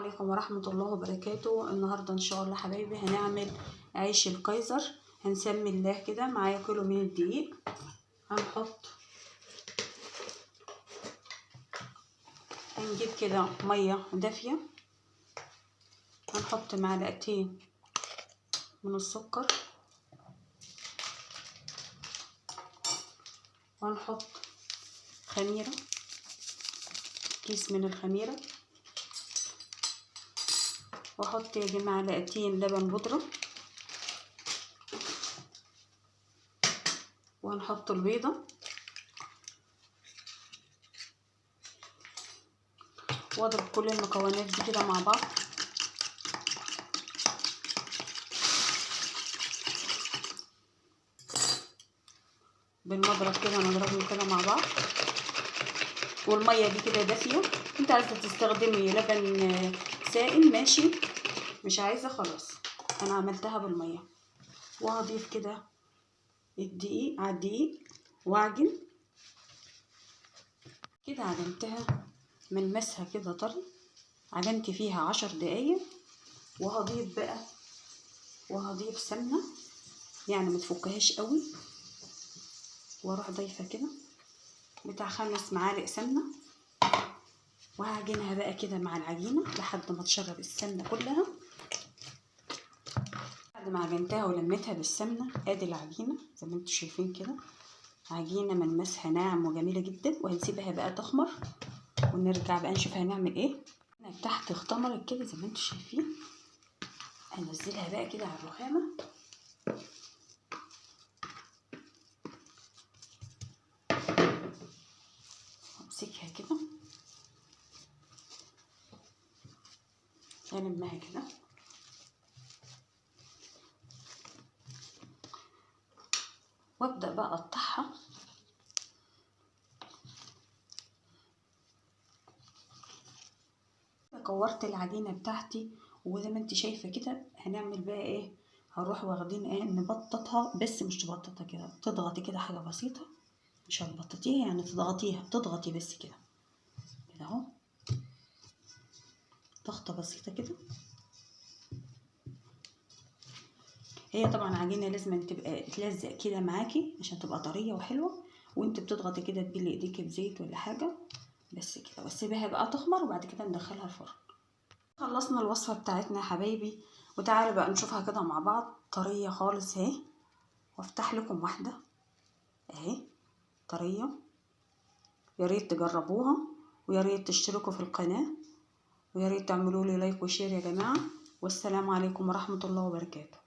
عليكم ورحمة الله وبركاته. النهاردة ان شاء الله حبايبي هنعمل عيش القيصر. هنسمي الله كده. معايا كيلو من الدقيق، هنحط، هنجيب كده مية دافية، هنحط معلقتين من السكر، وهنحط خميرة، كيس من الخميرة، واحط يا معلقتين لبن بودرة، وهنحط البيضة، واضرب كل المكونات دي كده مع بعض. بالمضرب كده نضربهم كده مع بعض. والمية دي كده دافيه، انت عايزه تستخدمي لبن سائل ماشي، مش عايزه خلاص، انا عملتها بالمية. وهضيف كده الدقيق على الدقيق واعجن كده. عجنتها ملمسها كده طري، عجنت فيها 10 دقايق. وهضيف بقى، وهضيف سمنه، يعني ما تفكهاش قوي، واروح ضايفه كده بتاع 5 معالق سمنه، وهعجنها بقى كده مع العجينة لحد ما تشرب السمنة كلها. بعد ما عجنتها ولميتها بالسمنه، ادي العجينة زي ما انتم شايفين كده، عجينه ملمسها ناعم وجميلة جدا. وهنسيبها بقى تخمر ونرجع بقى نشوف هنعمل ايه. تحت اختمرت كده زي ما انتم شايفين، هنزلها بقى كده على الرخامه. امسكها كده، المها كده، وابدأ بقى اقطعها. كورت العجينة بتاعتي، وزي ما انت شايفة كده هنعمل بقى ايه، هنروح واخدين ايه، نبططها، بس مش تبططها كده، تضغطي كده حاجة بسيطة، مش هتبططيها يعني، تضغطيها، تضغطي بس كده كده اهو، ضغطة بسيطة كده. هي طبعا عجينة لازم تبقى تلزق كده معاكي عشان تبقى طرية وحلوة، وانت بتضغطي كده تبلي ايديكي بزيت ولا حاجة، بس كده. واسيبها بقى تخمر، وبعد كده ندخلها الفرن. خلصنا الوصفة بتاعتنا يا حبايبي، وتعالوا بقى نشوفها كده مع بعض. طرية خالص اهي، وافتح لكم واحدة اهي، طرية. يا ريت تجربوها، ويا ريت تشتركوا في القناة، ويا ريت تعملوا لي like و share يا جماعة. والسلام عليكم ورحمة الله وبركاته.